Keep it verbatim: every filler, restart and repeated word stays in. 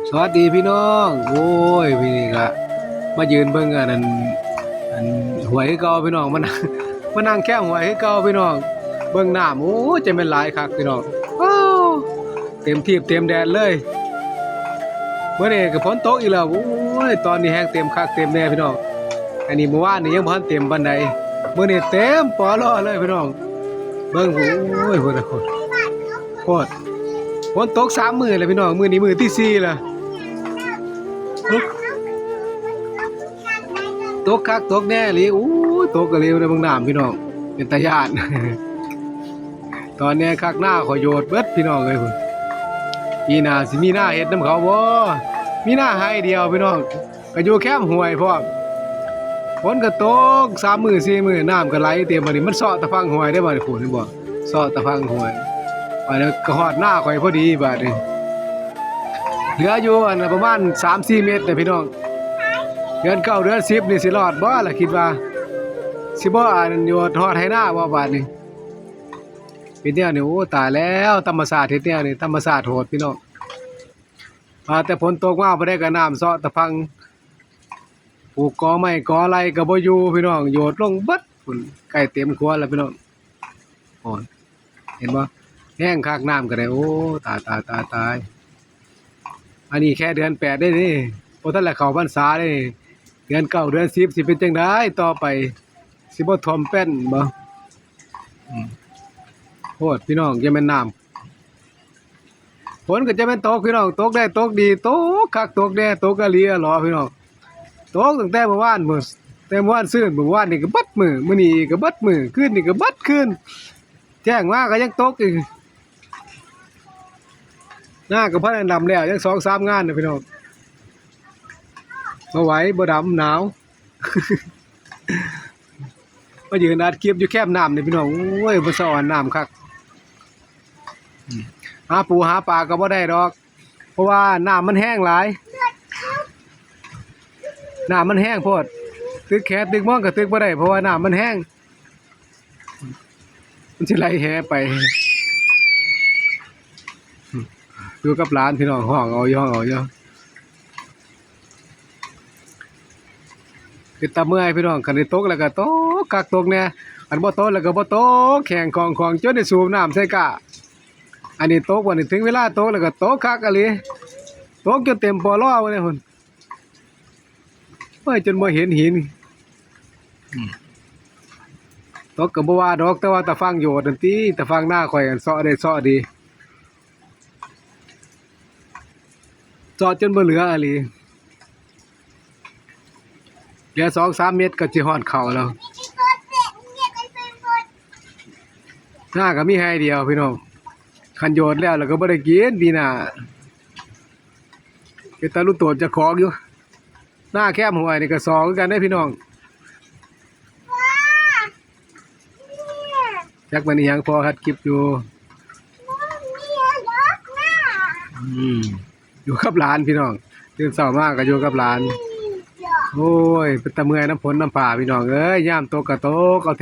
สวัสดีพี่น้อง โอ้ย พี่นี่ก็มายืนเบิ่งอันนั้น อันห้วยคือเก่าพี่น้อง มานั่ง มานั่งแคมห้วยคือเก่าพี่น้อง เบิ่งน้ำ โอ้ย จะแม่นหลายคักพี่น้อง ว้าว เต็มทีบเต็มแดนเลย มื้อนี้ก็ฝนตกอีกแล้ว โอ้ย ตอนนี้แฮงเต็มคักเต็มแน่พี่น้อง อันนี้เมื่อวานนี้ยังบ่ทันเต็มปานใด มื้อนี้เต็มปอลอเลยพี่น้อง เบิ่ง โอ้ย โพด โพด ฝนตกสามมื้อแล้วพี่น้อง มื้อนี้มื้อที่สี่แล้ว ตกคักตกแน่อีหลี โอ้ย ตกอีหลีเด้อ เบิ่งน้ำพี่น้อง เป็นตาย้าน ตอนนี้คัก นาข้อยโยดเบิดพี่น้องเอ้ย พุ้น ปีหน้าสิมีนาเฮ็ดนำเขาบ่ มีนาไร่เดียวพี่น้อง ก็อยู่แคมห้วยพร้อม ฝนก็ตกสามมื้อสี่มื้อ น้ำก็ไหลเต็ม บัดนี้มันเซาะตะฝั่งห้วยเด้ บัดนี้ พุ้น เห็นบ่ เซาะตะฝั่งห้วย บัดนี้ก็ฮอดนาข้อยพอดี บัดนี้ เหลืออยู่อันประมาณสามสี่เมตรนะพี่น้อง เดือนเก้าเดือนสิบนี่สิรอดบ่ล่ะ คิดว่า สิบ่อันอยู่ฮอดไฮ่นาบ่ บาดนี้ เป็นแนวนี้ โอ้ ตายแล้ว ธรรมชาติเฮ็ดแนวนี้ ธรรมชาติโหดพี่น้อง มาแต่ฝนตกมาบ่ได้ก็น้ำเซาะตะฝั่ง ปลูกกอไม้กออะไรก็บ่อยู่พี่น้อง โยดลงเบิด พุ้น ใกล้เต็มครัวแล้วพี่น้อง โอ้ย เห็นบ่ แฮงคัก น้ำก็ได้ โอ้ ตาย ตาย ตาย ตาย อันนี้แค่เดือนแปดเด้นี่ บ่ทันละเข้าพรรษาเด้นี่ เดือนเก้าเดือนสิบสิเป็นจั่งใดต่อไป สิบ่ท่วมแป้นบ่ อืม โพดพี่น้อง จะแม่นน้ำ ฝนก็จะแม่นตกพี่น้อง ตกได้ตกดี ตกคักตกแน่ ตกอีหลีอีหลอพี่น้อง ตกตั้งแต่เมื่อวานพุ้น แต่เมื่อวานซืน เมื่อวานนี่ก็เบิดมื้อ มื้อนี้ก็เบิดมื้อ คืนนี้ก็เบิดคืน แจ้งมาก็ยังตกอีก นาก็พันดำแล้ว ยังสองสามงานนะพี่น้อง บ่ไหว บ่ดำ หนาว มายืนอัดคลิปอยู่แคมน้ำนี่พี่น้อง โอ้ย บ่สะออนน้ำคัก อืม หาปูหาปลาก็บ่ได้ดอก เพราะว่าน้ำมันแฮงหลาย น้ำมันแฮงโพด ตึกแหตึกมองก็ตึกบ่ได้ เพราะว่าน้ำมันแฮง มันสิไหลแหไป อยู่กับหลานพี่น้อง ฮ้องเอาอยู่ ฮ้องเอาอยู่ เป็นตาเมื่อยพี่น้อง คันได้ตกแล้วก็ตกคักตกแน่ คันบ่ตกแล้วก็บ่ตก แข่งของของจนได้สูบน้ำใส่กะ อันนี้ตก วันนี้ถึงเวลาตกแล้วก็ตกคักอีหลี ตกจนเต็มปอลอเลยพุ้น โอ้ย จนบ่เห็นหิน อืม ตกก็บ่ว่าดอก แต่ว่าตะฝั่งโยดนั่นติ ตะฝั่งนาข้อยอันเซาะได้เซาะดี เซาะจนบ่เหลืออีหลี เหลือสองสามเมตรก็สิฮอดเขาแล้ว นาก็มีไฮ่เดียวพี่น้อง คันโยดแล้ว แล้วก็บ่ได้กินปีหน้า เป็นตาลุโตนเจ้าของอยู่ นาแคมห้วยนี่ก็ซอคือกันเด้พี่น้อง จักแม่นอีหยัง พอฮัดคลิปอยู่ อืม อยู่กับหลานพี่น้อง ตื่นเช้ามาก็อยู่กับหลาน โอ้ย เป็นตาเมื่อยน้ำฝนน้ำฟ้าพี่น้องเอ้ย ยามตกก็ตกเอา